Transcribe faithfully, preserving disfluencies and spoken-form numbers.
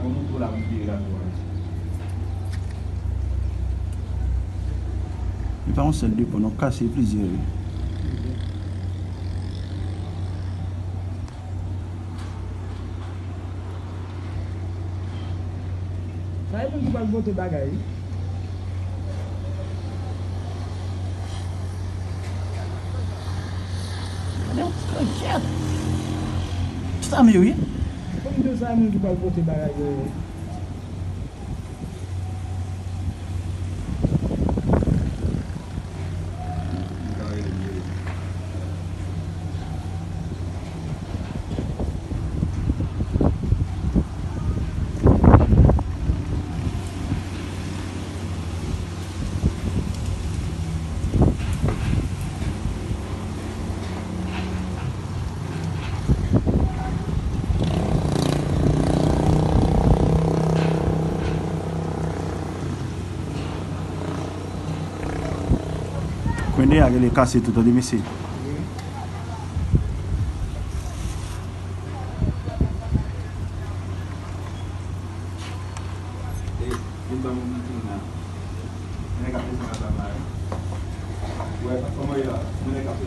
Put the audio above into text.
Mwen montre w la pou m vire la tou a. E pa yon sèl depo non, kase plizyè wi. Sa e moun ki pral pote bagay wi. Gade yon krankèt. Sa m ye wi. Fò m di w sa e moun ki pral pote bagay yo ye. Kwen de a rele kase tou, tande mesye. Vin ban mwen yon ti la. Nèg ap desann atap la wi. Wè, kòman ye la? Nèg ap